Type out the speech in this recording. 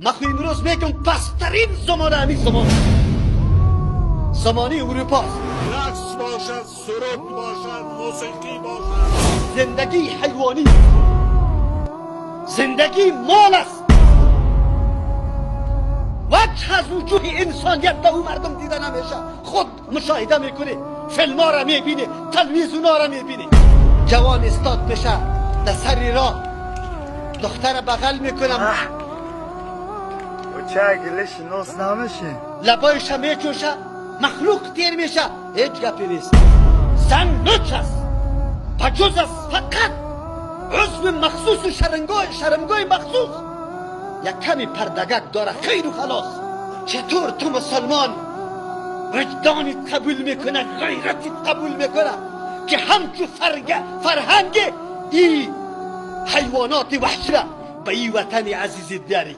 من خو امروز میگم پسترین زمان همین زمان زمانی اروپاست. رقص باشد، سرود باشد، موسیقی باشد. زندگی حیوانی، زندگی مال است. وجه از وجوه انسانیت به او مردم دیده نمیشه. خود مشاهده میکنی، فیلم ها را میبینی، تلویزیون ها را میبینی. جوان استاد میشه در سر راه، دختر بغل میکنم، لبایش میچوشه، مخلوق تیر میشه، هیچ گپی نیست. زن لچ است، بجز از فقط عضو مخصوص و شرمگاه مخصوص، یک کمی پردگک داره، خیر و خلاص. چطور تو مسلمان وجدانت قبول میکنه، غیرتت قبول میکنه که همچو فرهنگ ای حیوانات وحشی را به ای وطن عزیزت بیاری؟